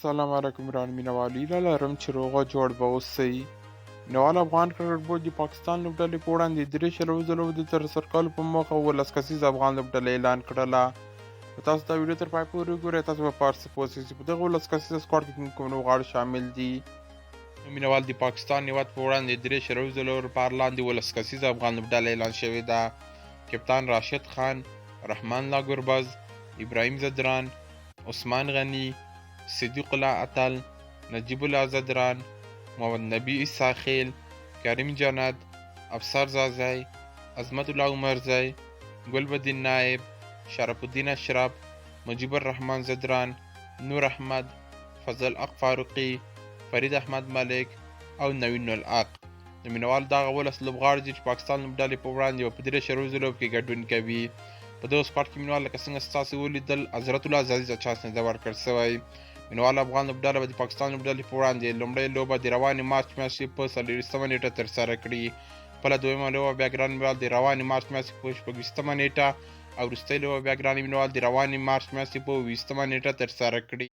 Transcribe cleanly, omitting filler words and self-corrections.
سلام علیکم ګران مینوالو، هیله لرم چې روغ او جوړ به اوسئ. مینوال، افغان کرکټ بورډ د پاکستان لوبډلې په وړاندې درې 20 اوریزو لوبو د ترسره کولو په موخه 17 کسیزه افغان لوبډله اعلان کړله. که تاسو دا ویډیو تر پای پورې وګورئ، تاسو به په هر څه پوه شئ چې په دغه 17 کسیزه سکواډ کې کوم کوم لوبغاړي شامل دي. مینوال، د پاکستان هېواد په وړاندې درې 20 اوریزو لوبو لپاره لاندې 17 کسیزه افغان لوبډله اعلان شوې ده: کپتان راشد خان، رحمان الله ګربز، ابراهیم ځدران، عثمان غني، صدیق الله اتل، نجیب الله ځدران، محمد نبي عیسی خیل، کریم جنت، افسر ځاځی، عظمت الله عمرزی، ګلبدین نایب، شرف الدین اشرف، مجیب الرحمن ځدران، نور احمد، فضل حق فاروقي، فرید احمد ملک او نوین الحق. د مینوال دغه 17 لوبغاړي دي چې پاکستان لوبډلې په وړاندې به په درې 20 اوریزو لوبو کې ګډون کوي. په دغه سکواډ کې مینوال لکه څنګه چې تاسو ولیدل، حضرت الله ځاځي ته چانس نه دی ورکړ شوی. مینوال، افغان لوبډله به د پاکستان لوبډلې په وړاندې لومړۍ لوبه د روانې مارچ میاشتې په 24مه نېټه ترسره کړي. خپله دویمه لوبه بیا ګران مینوال د روانې مارچ میاشتې په 26مه نېټه او وروستۍ لوبه بیا ګران مینوال د روانې مارچ میاشتې په 27مه نېټه ترسره کړي.